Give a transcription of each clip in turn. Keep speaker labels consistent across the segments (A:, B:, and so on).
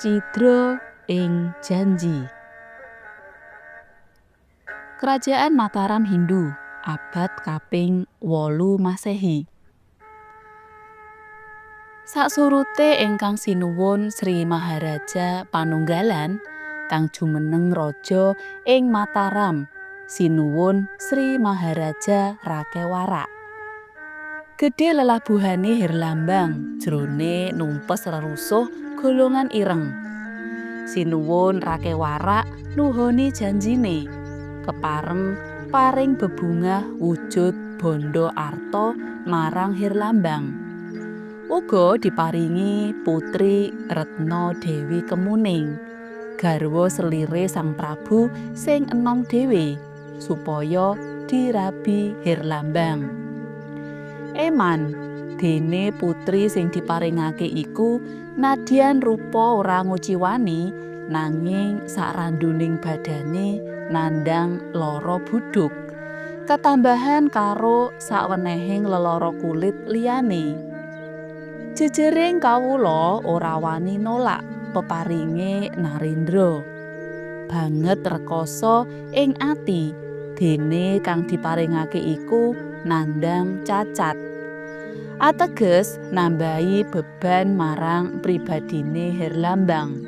A: Cidra ing janji. Kerajaan Mataram Hindu abad kaping 8 Masehi. Saksurute ingkang sinuwun Sri Maharaja Panunggalan kang jumeneng raja ing Mataram sinuwun Sri Maharaja Rakewarak. Gedhe lelabuhane Herlambang jrone numpes rerusuh golongan ireng. Sinuwun Rakewarak nuhoni janjine kepareng paring bebungah wujud bondo arta marang Herlambang. Uga diparingi putri Retna Dewi Kemuning, garwa selire Sang Prabu sing enom dhewe supaya dirabi Herlambang. Eman, dene putri sing diparingake iku nadyan rupa ora nguciwani nanging sakranduning badane nandhang lara budhuk. Ketambahan karo sawenehing lelara kulit liyane. Jejering kawula ora wani nolak peparinge Narendra. Banget rekoso ing ati dene kang diparingake iku nandhang cacat. Ateges nambahi beban marang pribadine Herlambang.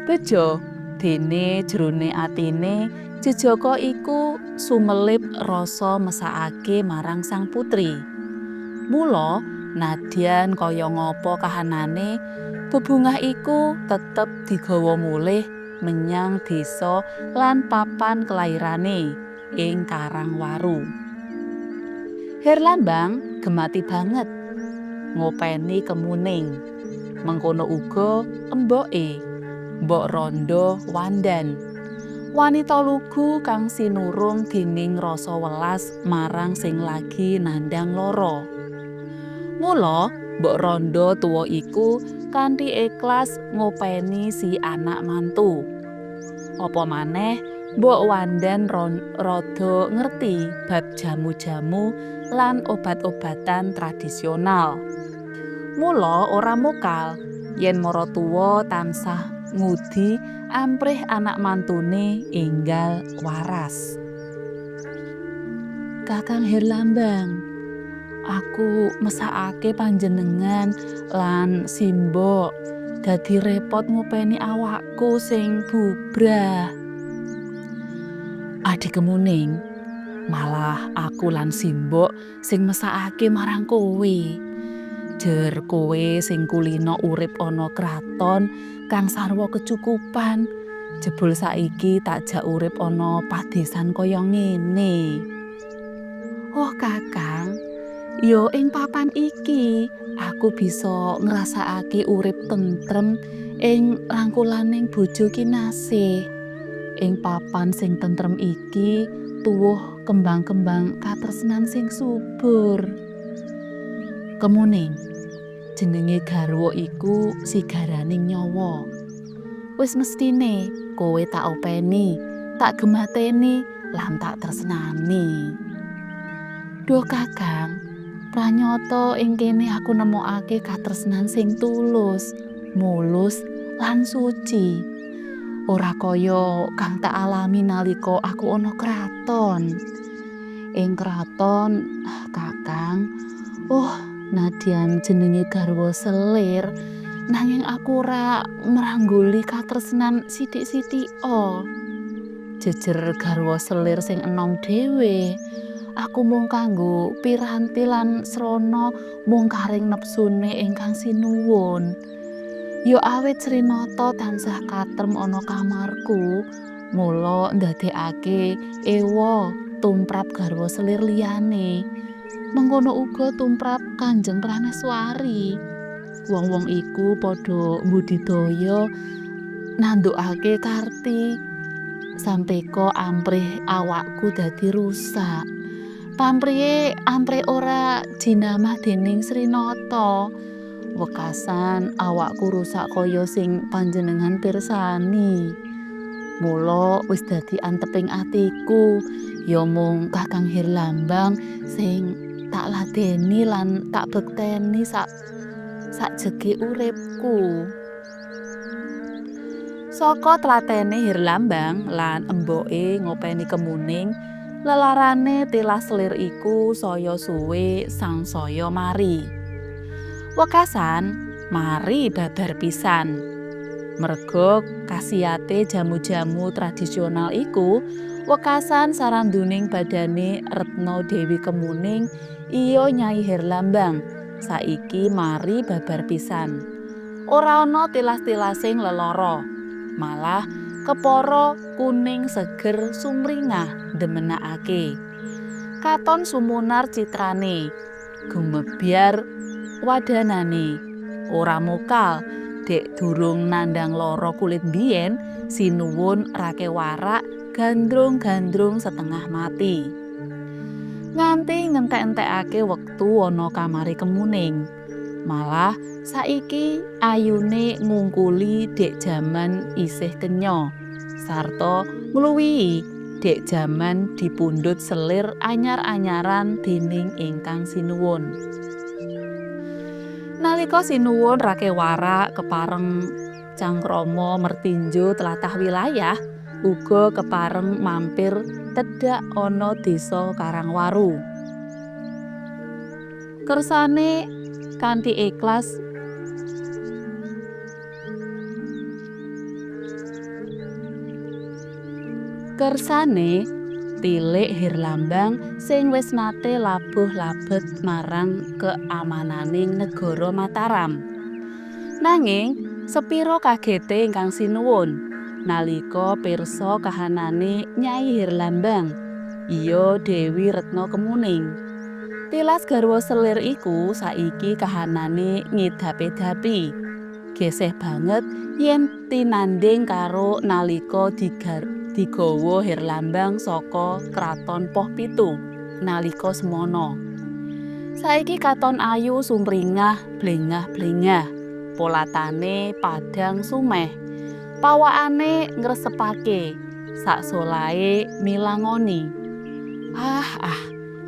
A: Bejo dene jrone atine jejaka iku sumelip rasa mesakake marang sang putri. Mula nadyan kaya ngapa kahanane, bebungah iku tetep digawa mulih menyang desa lan papan kelairane ing Karangwaru. Herlambang gemati banget ngopeni Kemuning. Mengkono uga emboke, Mbok Rondo Wandan. Wanita lugu kang sinurung dening rasa welas marang sing lagi nandhang lara. Mula Mbok Rondo tuwa iku kanthi ikhlas ngopeni si anak mantu. Apa maneh Mbok Wandan rada ngerti bab jamu-jamu lan obat-obatan tradisional. Mula ora mokal yen maratuwa tansah ngudi amprih anak mantune enggal waras. Kakang Herlambang, aku mesakake panjenengan lan simbok dadi repot ngopeni awakku sing bubrah. Adhi Kemuning, malah aku lan simbok sing mesakake marang kowe. Jer kowe sing kulina urip ana kraton kang sarwa kecukupan, jebul saiki tak jak urip ana padesan kaya ngene. Oh Kakang, ya ing papan iki aku bisa ngrasakake urip tentrem ing rangkulaning bojo kinasih. Ing papan sing tentrem iki tuwuh kembang-kembang katresnan sing subur. Kemuning, jenenge garwa iku sigaraning nyawa. Wis mestine kowe tak openi, tak gemateni lan tak tresnani. Duh Kakang, pranyata ing kene aku nemokake katresnan sing tulus, mulus lan suci. Ora kaya kang tak alami nalika aku ana kraton. Ing kraton, Kakang, nadyan jenenge garwa selir, nanging aku ora mrangguli katresnan sithik-sithika. Jejer garwa selir sing enom dhewe, aku mung kanggo piranti lan srana mungkaring nepsune ingkang sinuwun. Ya awit Srinata tansah katrem ana kamarku, mula ndadekake ewa tumrap garwa selir liyane. Mengkono uga tumrap Kanjeng Prameswari. Wong-wong iku padha mbudidaya nandukake karti sampeka amprih awakku dadi rusak. Pamprihe amprih ora jinamah dening Srinata. Wekasan awakku rusak kaya sing panjenengan pirsani. Mula wis dadi anteping atiku, ya mung Kakang Herlambang sing tak ladeni lan tak bekteni sak sajege uripku. Saka tlatene Herlambang lan emboke ngopeni Kemuning, lelarane tilas selir iku saya suwe sangsaya mari. Wekasan mari babar pisan. Merga kasiyate jamu-jamu tradisional iku, wekasan saranduning badane Retna Dewi Kemuning iya Nyai Herlambang saiki mari babar pisan. Ora ana tilas-tilasing lelara, malah kepara kuning seger sumringah ndemenakake. Katon sumunar citrane, gumebyar wadanane, ora mokal dek durung nandhang lara kulit biyen, sinuwun rake warak gandrung-gandrung setengah mati. Nganti ngentek-entekake wektu ana kamare Kemuning. Malah saiki ayune ngungkuli dek jaman isih kenya, sarta ngluwihi dek jaman dipundhut selir anyar-anyaran dening ingkang sinuwun. Nalika sinuwun rake warak kepareng cangkrama mertinju tlatah wilayah, uga kepareng mampir tedhak ana desa Karangwaru. Kersane kanthi ikhlas kersane tilik Herlambang sing wis nate labuh labet marang keamananing negara Mataram. Nanging sepira kagete ingkang sinuwun nalika pirsa kahanane Nyai Herlambang, iya Dewi Retna Kemuning. Tilas garwa selir iku saiki kahanane ngedapi-dapi. Geseh banget yen tinandhing karo nalika digawa Herlambang saka Kraton Poh Pitu nalika semana. Saiki katon ayu sumringah blengah-blengah, polatane padhang sumeh, pawakane ngresepake, saksolahe milangoni. Ah ah,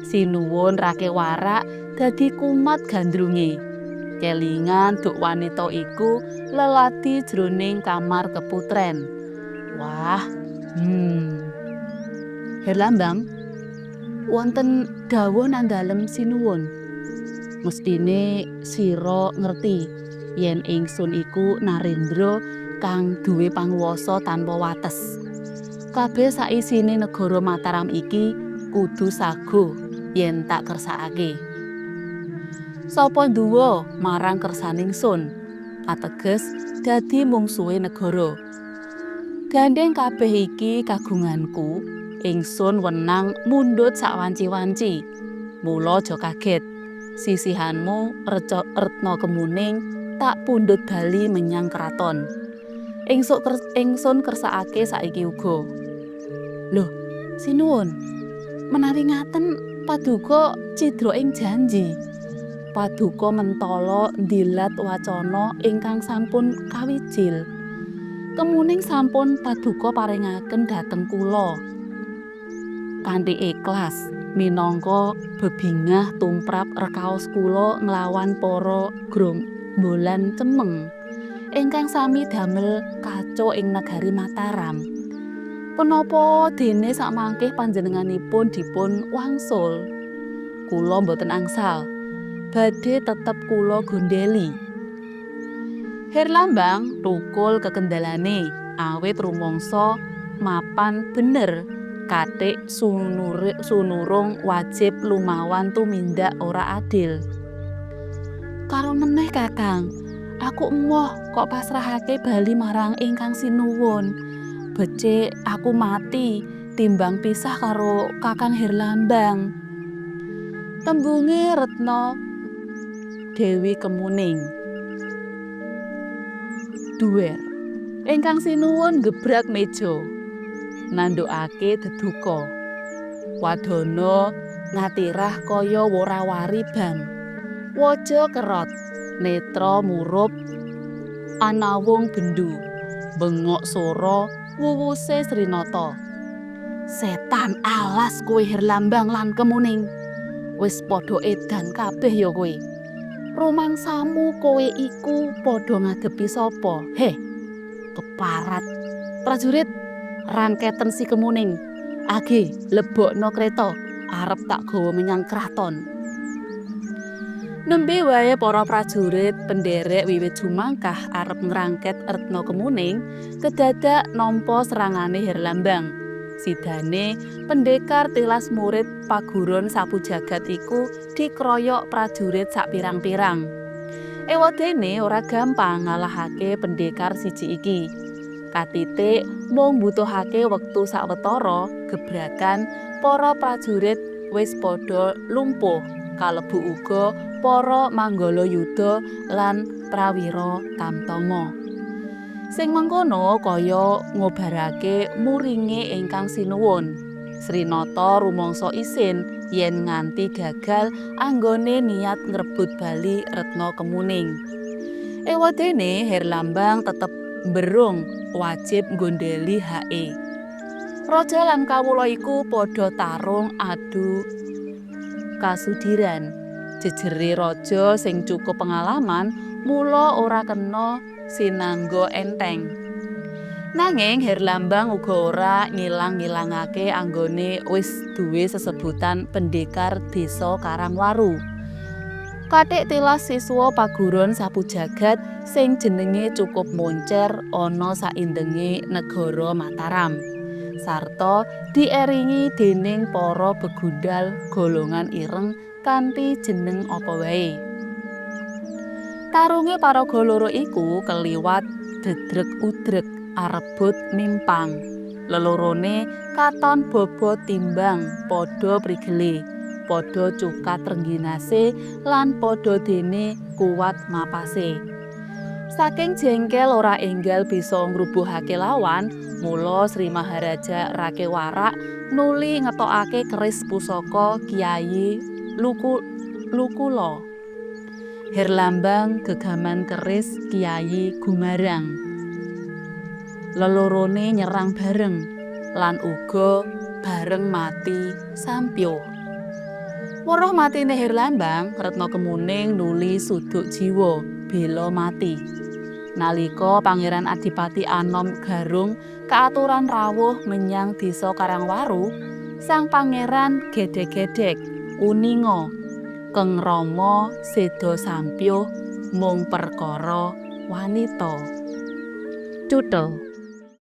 A: sinuwun rake warak dadi kumat gandrunge. Kelingan duk wanita iku leladi jroning kamar keputren. Wah, Herlambang, wonten dawuh nang dalem sinuwun. Mestine sira ngerti yen ingsun iku Narendra kang duwe panguwasa tanpa wates. Kabeh saisine negara Mataram iki kudu saguh yen tak kersakake. Sapa nduwa marang kersaning sun, ateges dadi mungsuhe negara. Gandheng kabeh iki kagunganku, ingsun wenang mundhut sawanci-wanci. Mula aja kaget, sisihanmu Retna Kemuning tak pundhut bali menyang kraton. Ingsun kersakake saiki uga. Lho, sinuwun, menawi ngaten paduka cidra ing janji. Paduka mentala ndilat wacana ingkang sampun kawijil. Kemuning sampun paduka paringaken dhateng kula. Kanthi ikhlas minangka bebingah tumrap rekaos kula nglawan para grombolan cemeng ingkang sami damel kaco ing negari Mataram. Penapa dene samangke panjenenganipun dipun wangsul? Kula mboten angsal. Badhe tetep kula gondeli. Herlambang tukul kekendalane awit rumangsa mapan bener katik sunurung wajib lumawan tumindak ora adil. Karo meneh Kakang, aku emoh kok pasrahake bali marang ingkang sinuwun. Becik aku mati timbang pisah karo Kakang Herlambang. Tembunge Retna Dewi Kemuning. Duwer. Ingkang sinuwun gebrak meja. Nandhukake deduka. Wadana ngatirah kaya wora-wari bam. Waja kerot, netra murup, anawung bendu, bengok sora wuwuse Srinata. Setan alas kowe Herlambang lan Kemuning. Wis padha edan kabeh ya kowe. Rumangsamu kowe iku padha ngadepi sapa? Heh. Keparat. Prajurit, rangketen si Kemuning. Age, lebokno kreta, arep tak gawa menyang kraton. Nembe wae para prajurit penderek wiwit jumangkah arep ngrangket Retna Kemuning, kedadak nampa serangane Herlambang. Sidane pendekar tilas murid paguron sapu jagat iku dikroyok prajurit sapirang-pirang. Ewadene ora gampang ngalahake pendekar siji iki. Katitik mung mbutuhake wektu sawetara gebrakan para prajurit wis padha lumpuh, kalebu uga para manggala yuda lan prawira tamtama. Sing mengkono kaya ngobarake muringe ingkang sinuwun. Srinata rumangsa isin yen nganti gagal anggone niat ngrebut bali Retna Kemuning. Ewadene Herlambang tetep mberung wajib nggondheli hake. Raja lan kawula iku padha tarung adu kasudiran. Jejere raja sing cukup pengalaman mula ora kena sinangga enteng. Nanging Herlambang uga ora ngilang-ngilangake anggone wis duwe sesebutan pendekar desa Karangwaru. Kathik tilas siswa paguron sapu jagat sing jenenge cukup moncer ana saindenge negara Mataram. Sarta dieringi dening para begundal golongan ireng kanthi jeneng apa wae. Tarunge paraga loro iku keliwat dedrek-udrek arebut mimpang. Lelorone katon bobot timbang padha prigele, padha cukat rengginase lan padha dene kuwat mapase. Saking jengkel ora enggal bisa ngrubuhake lawan, mula Sri Maharaja Rake Warak nuli ngetokake keris pusaka Kyai Luku Lukula. Herlambang gegaman keris Kyai Gumarang. Lelorone nyerang bareng lan uga bareng mati sampyuh. Weruh matine Herlambang, Retna Kemuning nuli suduk jiwa bela mati. Nalika Pangeran Adipati Anom Garung kaaturan rawuh menyang desa Karangwaru, sang pangeran gedhek-gedhek uninga Keng Rama seda sampyuh mung perkara wanita. Cutha.